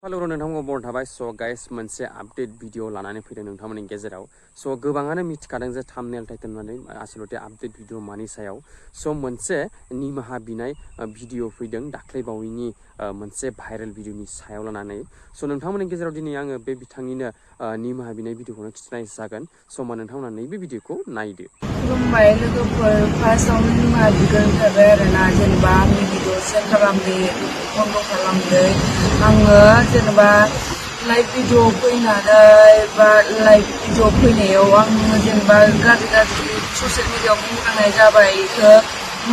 Hello नोंथांमोनखौ बर थाबाय guys मोनसे update video लानानै फैदों नोंथांमोननि गेजेराव गोबाङानो मिथिखादों जे थाम्बनेल टाइटेल होननानै आसलते आपडेट भिडिअ मानि सायाव मोनसे निमाहा बिनाय भिडिअ फैदों दाख्लैबावैनि मोनसे भाइरेल भिडिअनि सायाव लानानै नोंथांमोननि गेजेराव दिनै आङो बे बिथांनिनो निमाहा बिनाय भिडिअखौनो खिन्थानाय जागोन होमबा नोंथांमोना नैबे भिडिअखौ नायदो। खुलुमबाय लोगोफोर फार्स्टआवनो निमाहा बिग्रोनो थाबाय आरोना जेनेबा आंनि भिडिअ सेयार खालामदो बन्द खालामदो आङो जेनेबा लाइभ भिडिअ फैनानै बा लाइभ भिडिअ फैनायाव आङो जेनेबा गाज्रि ससियेल मिडियायाव बुंफ्रांनाय जाबाय बेखौ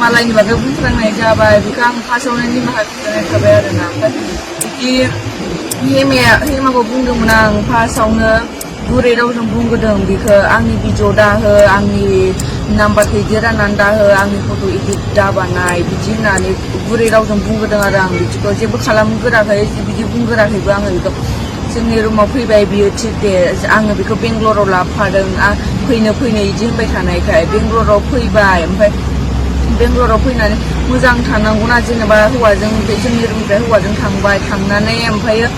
मालायनि बागै बुंफ्रांनाय जाबाय बेखौ आं फार्स्टआवनो निमाहा बिग्रोनाय थाबाय आरोना ओमफ्राय बिदि हेमाखौ बुंदोंमोन आं फार्स्टआवनो गुरै रावजों बुंगोदों बेखौ आंनि भिडिअ दाहो आंनि नाम्बारखौ इदि राननानै दाहो आंनि फट' इदिट दाबानाय बिदि होननानै गुरै रावजों बुंगोदों आरो आं बिदिखौ जेबो खालामगोराखै बिदि बुंगोराखैबो आङो बेखौ जोंनि रुमाव फैबाय बियो थिग दे आङो बेखौ बेंगलराव लाबोफादों फैनो इदि होनबाय थानायखाय बेंगलराव फैबाय ओमफ्राय बेंगलराव फैनानै मोजां थानांगौना जेनेबा हौवाजों जोंनि रुमनिफ्राय हौवाजों थांबाय थांनानै ओमफ्रायो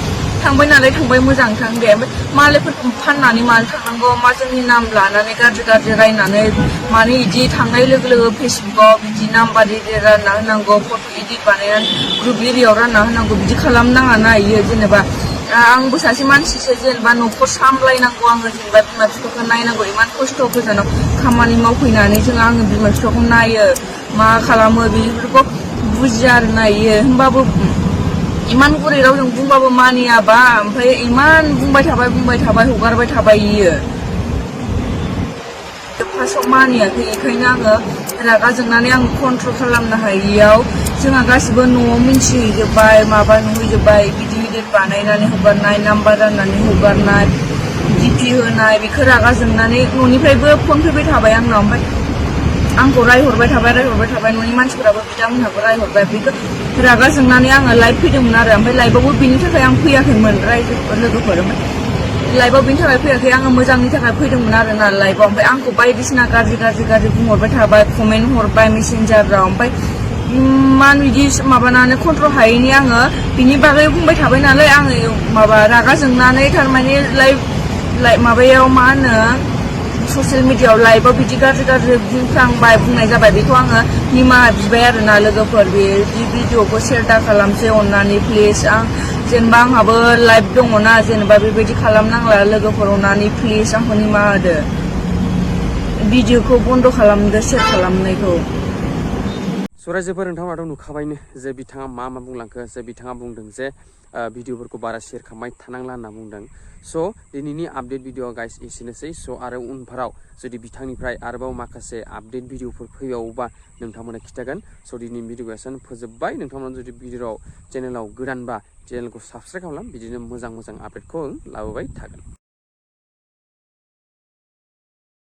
थांबाय नालाय थांबाय मोजां थां दे ओमफ्राय मालायफोरखौ फाननानै मानो थांनांगौ मा जोंनि नाम लानानै गाज्रि रायनानै मानो इदि थांनाय लोगो लोगो फेसबुकाव बिदि नाम्बार इदि रानना होनांगौ फट' इदिट बानायनानै ग्रुप एरियायाव रानना होनांगौ बिदि खालामनाङा ना इयो जेनेबा आंबो सासे मानसिसो जेनेबा न'खर सामलायनांगौ आङो जेनेबा बिमा बिफाखौ नायनांगौ इमान खस्थ' गोजानाव खामानि मावफैनानै जों आङो बिमा बिफाखौ नायो मा खालामो बेफोरखौ बुजिया आरोना इयो होमबाबो इमान गुरै रावजों बुंबाबो मानियाबा ओमफ्राय इमान बुंबाय थाबाय हगारबाय थाबाय इयो फार्स्टआव मानियाखै बेखायनो आङो रागा जोंनानै आं कन्ट्रल खालामनो हायियाव जोंहा गासिबो न'आव मिन्थिहैजोब्बाय माबा नुहैजोब्बाय भिडिअ बानायनानै हगारनाय नाम्बार राननानै हगारनाय डिपि होनाय बेखौ रागा जोंनानै न'निफ्रायबो फन फैबाय थाबाय आंनाव ओमफ्राय आंखौ रायहरबाय थाबाय न'नि मानसिफोराबो बिथांमोनहाबो रायहरबाय बेखौ रागा जोंनानै आङो लाइभ फैदोंमोन आरो ओमफ्राय लाइभआवबो बेनि थाखाय आं फैयाखैमोन लोगोफोर ओमफ्राय लाइभआव बेनि थाखाय फैयाखै आङो मोजांनि थाखाय फैदोंमोन आरोना लाइभआव ओमफ्राय आंखौ बायदिसिना गाज्रि बुंहरबाय थाबाय कमेन्ट हरबाय मेसेन्जाराव ओमफ्राय मान बिदि माबानानै कन्ट्रल हायैनि आङो बिनि बागै बुंबाय थाबाय नालाय आङो माबा रागा जोंनानै थारमाने लाइभ माबायाव मा होनो ससियेल मिडियायाव लाइभआव बिदि गाज्रि बुंनाय जाबाय बेखौ आङो निमाहा बिबाय आरोना लोगोफोर बे भिडिअखौ सेयार दा खालामसै अननानै प्लिज जेनेबा आंहाबो लाइभ दङना जेनेबा बेबायदि खालामनांला लोगोफोर अननानै प्लिज आंखौ निमाहा होदो भिडिअखौ बन्द खालामदो सेयार खालामनायखौ। रायजोफोर नोंथांमोनाथ' नुखाबायनो जे बिथाङा मा बुंलांखो जे बिथाङा बुंदों जे भिडिअफोरखौ बारा शेयार खालामबाय थानांला होनना बुंदों दिनैनि आपडेट भिडिअ गाइस एसेनोसै आरो उनफोराव जुदि बिथांनिफ्राय आरोबाव माखासे आपडेट भिडिअफोर फैबावोबा नोंथांमोना खिन्थागोन दिनैनि भिडिअखौ एसेनो फोजोबबाय नोंथांमोना जुदि भिडिअ चेनेलाव गोदानबा चेनेलखौ साबसक्राइब खालाम बिदिनो मोजां आपडेटखौ लाबोबाय थागोन।